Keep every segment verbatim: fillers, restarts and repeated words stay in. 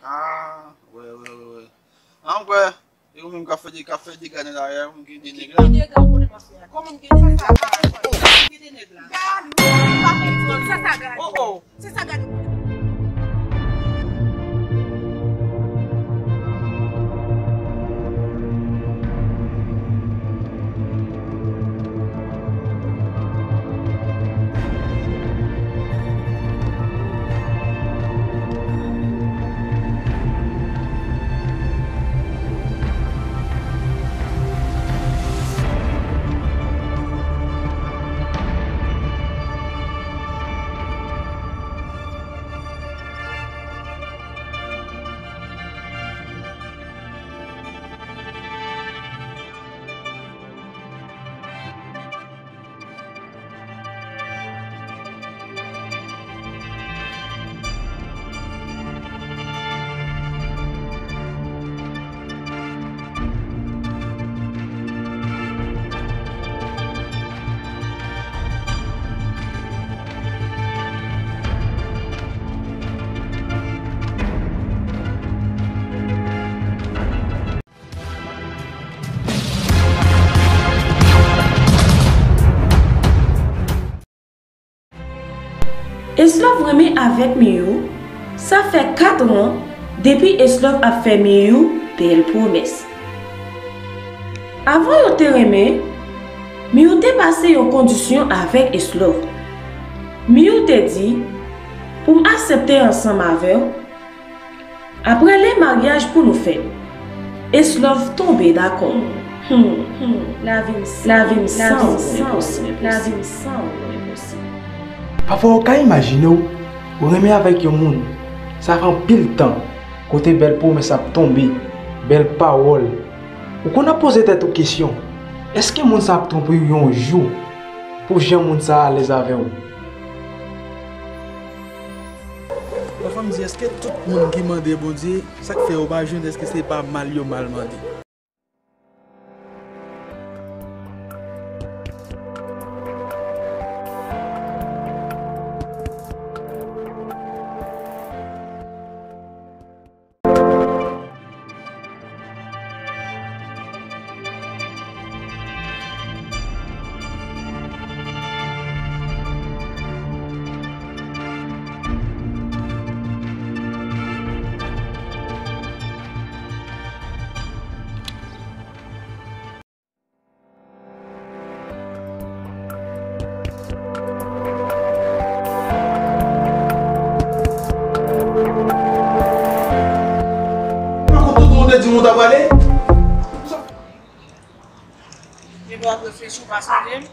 Ah, wè, wè, wè, wè. An, wè. E ou menm k ap fè de, k ap fè dega nan lari a, ou menm gen de nèg la. Ki dega ou konnen m ap fè a? Kòman m gen de nèg la? Kòman m gen de nèg la? Gad, ou pa fè sa, sa gad. Oh, oh. Se sa gade. Eslòf renmen avèk Miyou, sa fè kat an depi Eslòf ap fè Miyou bèl pwomès. Avan yo te renmen, Miyou te pase yon kondisyon avèk Eslòf. Miyou te di, pou m aksepte ansanm avè w, apre lè maryaj pou nou fèt, Eslòf tonbe dakò. Hmm, hmm, lavi m san ou enposib. Lavi m san ou enposib. Pafwa ou ka imajine w, ou renmen avèk yon moun, sa fè anpil tan, kote bèl pwomès ap tonbe, bèl pawòl. Ou konn ap poze tèt ou kesyon, èske moun sa ap twonpe w yon jou pou jan moun sa alèz avè w? Pafwa m di, èske tout moun ki mande Bondye, sa k fè yo pa jwenn, èske se pa mal yo mal mande? Mwen konn tout moun te di moun ta prale. Epi w ap reflechi, w pa sonje m.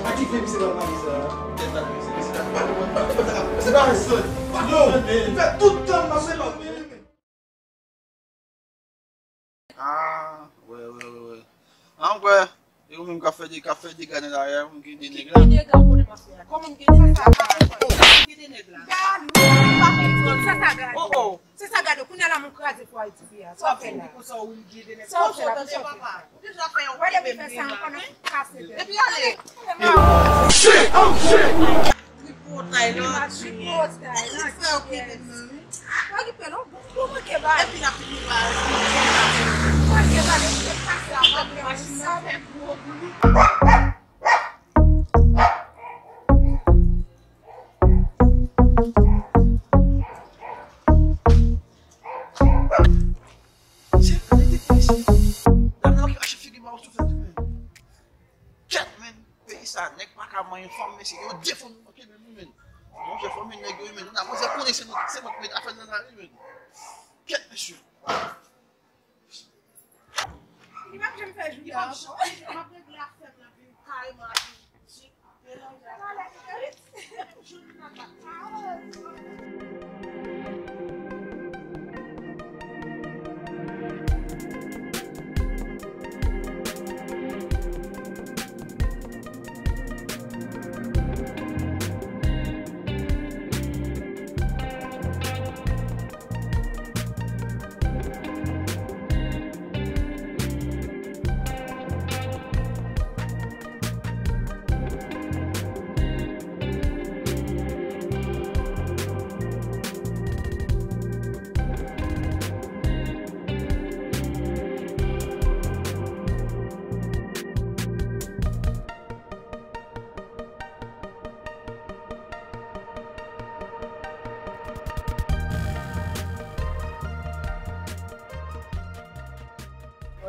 A ki vye misye nan pale sa a? Tèt la, misye, misye la. Misye pa fè sens. Yo, li fè tout tan l nan se lòt. Ah, wè, wè, wè, wè. An, wè. E ou menm k ap fè de, k ap fè dega nan lari a, ou menm gen de nèg la. Ki dega ou konnen m ap fè a? Kòman m gen de nèg la? Kòman m gen de nèg la? Gad, ou pa fè sens, sa, sa gade. Oh, oh. Se sa gade, kounye a la moun kraze fò Ayiti a. Sa w fè la? Sa w fè la? Sa w fè la? Ou deja fè yon. Wè depi fè sa ankò nan kase dèyè. Epi ale. Tripotay la. Tripotay la. Fè okipe m nan, wi. Okipe non. Ou manke bal. Epi la fini bal. Manke bal, epi kase a, machin nan fè gwo bri. Mesye, gade tete mesye. Gade nan ki rache figi ba ou sou fè tou, men. Kèt, men. Peyi sa, nèg pa ka manyen fanm, mesye. Yo defo nou manke menm, wi, men. Monchè, fanmi nèg yo, wi, men. Nou ta koze konnen se nou, se nou ki met afè nan lari, men. Kèt, mesye. Li p ap janm fè jou la ankò. M ap regle afè m nan vin kareman ak mizik. Melanje avè l.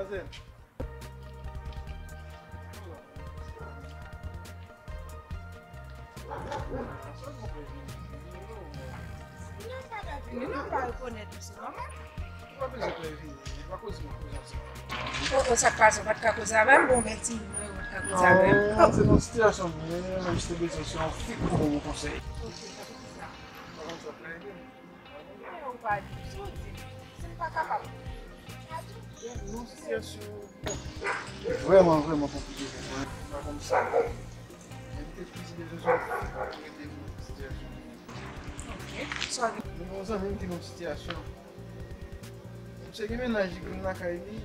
Vini non, m pa rekonèt ou, se nòmal. Ou pa bezwen fè vini, pa koze mwen koze ansanm. Ou, ou, sa k pase, ou pa t ka koze avè m? Bon, men ti, mwen, ou pa t ka koze avè m. Non, se nan sitiyasyon m ye, mwen jis te bezwen se yon fi pou yon konsèy. Ok, sa se ki sa? Ou pa konn sa pou ede m. Ou pa di, si w di, si m pa kapab. Yon sitiyasyon vrèman, vrèman konplike pou mwen. M pa konn sa. Mwen te plizyè rezon pou ede m nan sitiyasyon. Ok. Sa gen yon zanmi m ki nan sitiyasyon. Misye gen mennaj li ki vin lakay li.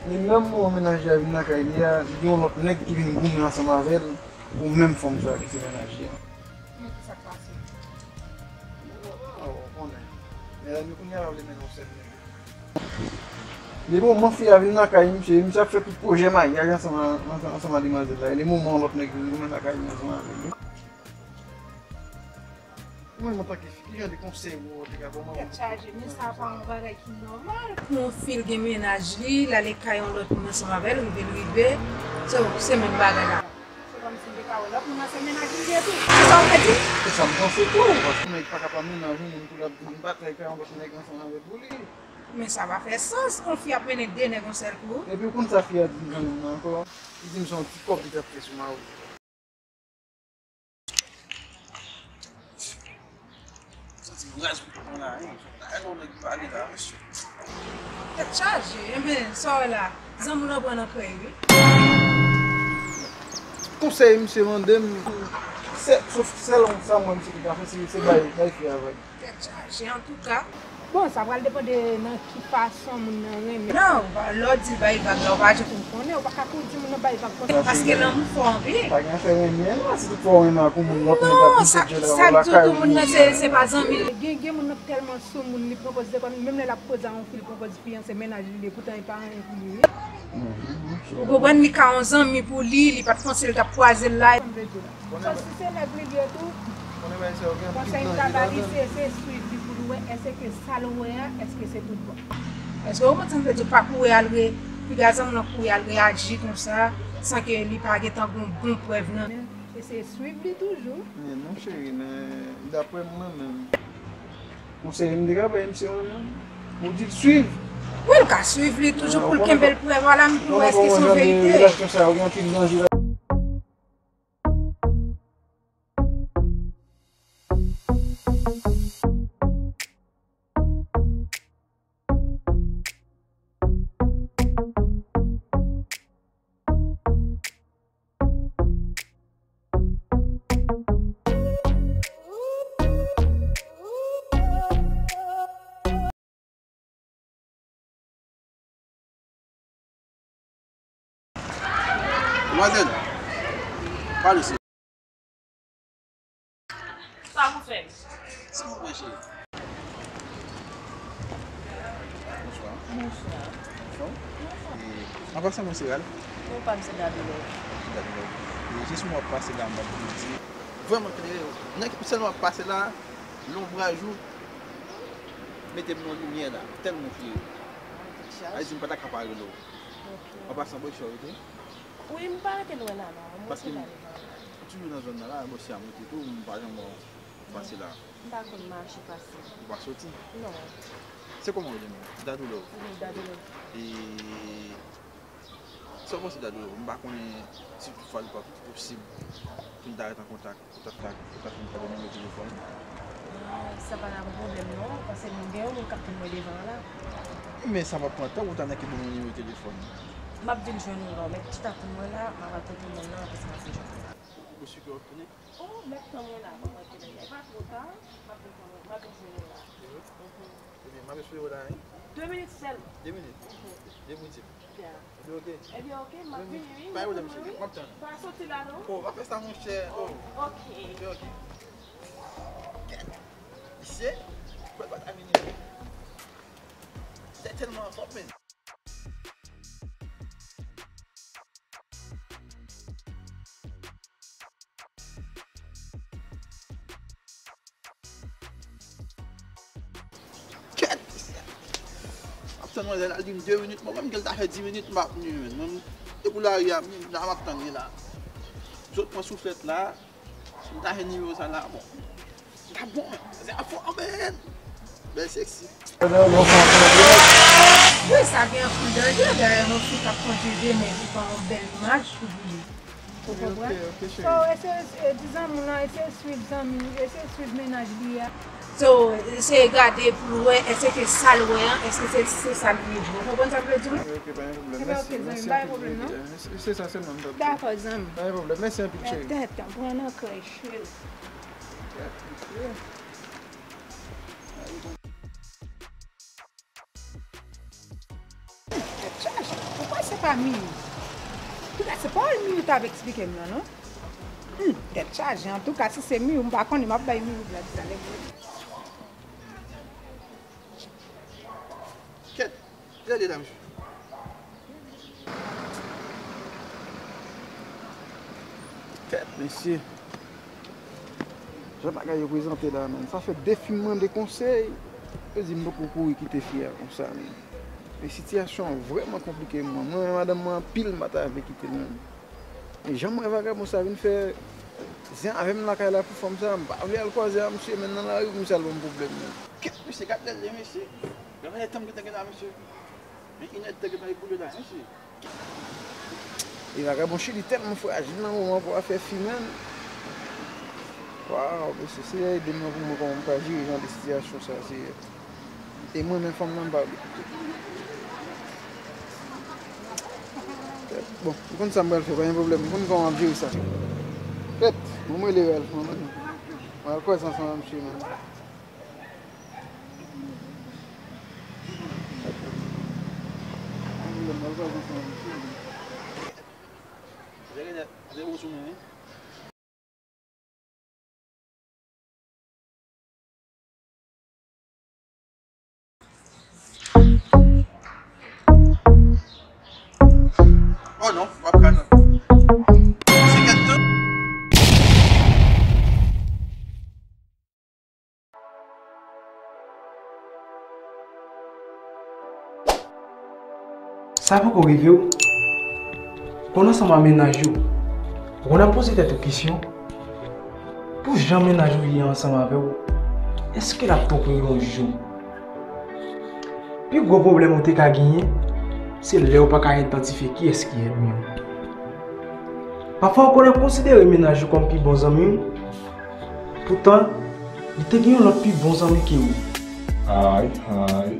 Li menm moman mennaj li a vin lakay li a, li gen yon lòt nèg ki vin goumen ansanm avè l pou menm fanm sa ki se mennaj li a. Men ki sa k pase? Ou konnen. Medam yo kounye a pa vle mennen yon sèl nèg. Depi moman fi a vin lakay misye, misye ap fè tout pwojè maryaj ansanm a, ansanm, ansanm a demwazèl la. E le moman yon lòt nèg vin goumen lakay li ansanm avè l. Ou menm antanke fi, ki jan de konsèy ou te ka ban manman? Tèt chaje, men sa pa yon bagay ki nòmal pou yon fi l gen mennaj li, l ale kay yon lòt moun ansanm avè l, rive l rive, so, se menm bagay la. Se kòmsi l te ka wè lòt moun nan se mennaj li ye tou. Se sa w vle di? Se sa m panse tou, paske yon nèg pa ka pa mennaj yon moun pou l ap vin batay kay yon lòt nèg ansanm avè l pou li. Men sa pa fè sans, yon fi ap mennen de nèg yon sèl kou. Epi ou konn sa fi a di m zanmi m nan ankò? Li di m se yon ti kòb li t ap fè sou mari l. Santi m raz pou mwen la, hein. Gade yon nèg pale la, mesye. Tèt chaje, enben, sa w la, zanmi w nan pran nan krèy, wi. Konsèy misye mande m, sèl, sèl sa m wè misye te ka fè, se, se bay, bay fi a vag. Tèt chaje, antouka. Bon, sa pral depann de nan ki fason moun nan renmen. Non, lè w di l bay vag la, ou pa janm. Ou konnen, ou pa ka tou di moun nan bay vag konsa. Paske lanmou fò anpil. Pa gen afè renmen, non, si tout fwa w renmen ak yon moun, lòt nèg ap vin fè djòlè lakay ou. Sa k di w tou moun nan se, se pa zanmi l. Gen, gen moun nan tèlman sou moun, li pran pòz de kò l, menm lè l ap koze a yon fi, li pran pòz fi an, se mennaj li, li, poutan e pa anyen pou li, wi. Ou konprann, li ka yon zanmi pou li, li pa t panse l t ap kwaze l la. Sa m vle di w la. Sa si se nèg li ye tou, konsèy m ta ba li, se, se swiv li pou l wè èske sa l wè a, èske se tout bon. Èske ou konprann sa m vle di w, pa kouri al re, piga zanmi w nan kouri al reyaji konsa, san ke li pa gentan gon bon prèv nan men l. Eseye swiv li toujou. Men non, cheri, men daprè mwen menm, konsèy m te ka bay misye an, ou di l swiv. Wi, l ka swiv li toujou pou l kenbe l prèv la, men pou wè èske se yon verite. Relasyon sa yo gen anpil danje la. Demwazèl, pale se. Sa pou fè m? Silvouplè, cheri. Bonswa. Bonswa. Anfòm? Anfòm. E, an pasan, mwen se Ralph. Non, pa m se Dadou Love. Dadou Love. E, jis mwen ap pase la, m ap di. Vrèman klere, nan ki sèl mwen ap pase la, lonbraj ou mete m nan limyè la, tèlman klere. Sa vle di m pa ta ka pa rele w. Ok. An pasan, bonswa, ok? Wi, m pa rete lwen la, non. Mwen rete la devan la. Ou toujou nan zòn nan la, bò si a monte tou, m pa janm wè w pase la. M pa konn mache pase. Ou pa soti? Non. Se kòman w rele menm? Dadou Love. Wi, Dadou Love. E sa w panse, Dadou Love? M pa konnen si toutfwa li pa posib pou n ta ret an kontak. Ou ta, ta, ou ta fè m kado nimewo telefòn ou? Ah, sa pa ta yon pwoblèm non, paske m gen yon moun k ap tann mwen devan an la. Men sa p ap pran tan pou w ta nan ki bon nimewo telefòn. M ap vin jwenn ou la, w mèt chita pou mwen la, m ap al kote moun nan, apre sa m ap vin jwenn ou. Ou si ke w ap tounen? Oh, m ap tann mwen la, mwen mèt tounen. E pa twò ta, m ap vin tann mwen, m ap vin jwenn ou la. Mhm. Ebyen, m ap espere w la, wi. De minit sèlman. De minit? Mhm. Depi w di m. Ya. Ebyen, oke. Ebyen, oke, m ap vini, wi. Pa gen pwoblèm, cheri. M ap tann. Pa soti la, non? Oh, pa fè sa, monchè. Oh. Oke. Oke, oke. Kèt. Misye, kwè l pa ta vini, non. Misye tèlman anfòm, men. Kèt! M ap Tann manzè la, li di m de minit, mwen menm ke l ta fè dis minit m ap vini menm. Mwen menm, depi lari a, m la m ap tann li la. Sot pran souflèt la, si m ta jwenn nimewo sa la, bon. Li t ap bon, manzè a fò, man. Bèl seksi. Wi, sa gen anpil danje, dèyè yon fi k ap kondui demen, li pa yon bèl imaj pou li. Ou konprann? Ok, ok, cheri. So, eseye, e, di zanmi w lan, eseye swiv zanmi, eseye swiv mennaj li a. So, eseye gade pou l wè, èske sa l wè an, èske se, se sa l vle di. Ou konprann sa m vle di w lan? Ok, ok, pa gen pwoblèm. Ebyen, ok, zanmi, pa gen pwoblèm, non? Mèsi anpil, cheri. Se, se sa sèlman m t ap di. Dakò, zanmi. Pa gen pwoblèm. Mèsi anpil, cheri. Tèt, pran nan krèy, cheri. Tèt, cheri. Tèt chaje. Poukwa se pa Miyu? Poukwa se pawòl Miyu t ap eksplike m nan, non? Hmm, tèt chaje. Antouka, si se Miyu, m pa konnen, m ap bay Miyu blag sa, nèg mwen. Kèt, rele la, mesye. Kèt, mesye. Jan bagay yo prezante la, menm. Sa fè de fi m mande konsèy. Yo di m poko kouri kite fi a konsa, menm. Men sitiyasyon an vrèman konplike pou mwen. Mwen menm, madanm mwen anpil, m pa ta vle kite l, menm. Men jan m wè vagabon sa vin fè zen avè m lakay la pou fanm sa, m pa vle al kwaze a misye, menm nan lari pou misye al ban m pwoblèm, menm. Kèt, mesye, gad lèl, mesye. Gade tan m gentan gen la, mesye. Men inèdtan gentan eboule la, mesye. E vagabon Chili tèlman frajil nan moman pou afè fi, menm. Waw, mesye, Seyè, ede m nan pou mwen kòman m ka jere jan de sitiyasyon sa, Seyè. E mwen menm, fanm nan, m pa vle kite. Bon, m konn sa m pral fè, pa gen pwoblèm, m konn kòman m ap jere sa. Kèt, bon, m rele Ralph, mwen menm. Mwen al kwaze ansanm ak misye, menm. Oh non, w ap ka nan. Se kèt tou. Sa poko rive w? Konn ansanm a mennaj ou, ou konn ap poze tèt ou kesyon? Pou jan mennaj ou ye ansanm avè w, èske l ap twonpe w yon jou? Pi gwo pwoblèm ou te ka genyen, se lè w pa ka idantifye kiyès ki ènmi w. Pafwa, ou konn ap konsidere mennaj ou kòm pi bon zanmi w, poutan, li te gen yon lòt pi bon zanmi ke ou. Ay, ay.